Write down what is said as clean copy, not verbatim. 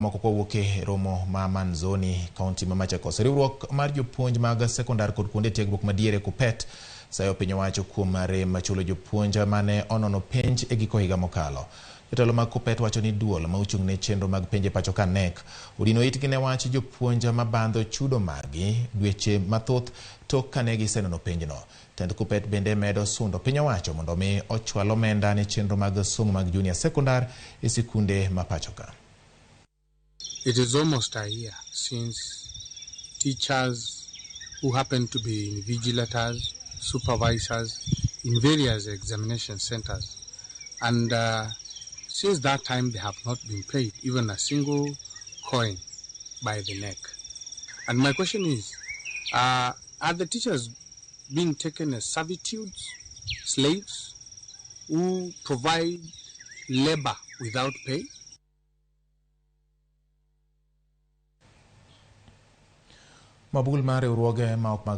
Moko kowuok e romo ma Manzoni, kaunti ma Machakos. Riwruok mar jopuonj mag sekondar kod kuonde tiegruok madiere KUPPET sayo piny owacho kuom rem chulo jopuonj mane onono penj e giko higa mokalo. Jotelo mag KUPPET wacho ni duol ma ochung' ne chenro mag penj e pacho ka KNEC odino itgi ne wach jopuonj mabandho chudo margi dweche mathoth tok kane gisenono penjno. Tend KUPPET bende medo sundo piny owacho mondo mi ochwal omenda ne chenro mag somo mag junior sekondar e sikunde ma pacho ka. It is almost a year since teachers who happen to be invigilators, supervisors in various examination centers, and since that time they have not been paid even a single coin by the KNEC. And my question is, are the teachers being taken as servitudes, slaves, who provide labor without pay? Mabul mar riwruoge ma ok mag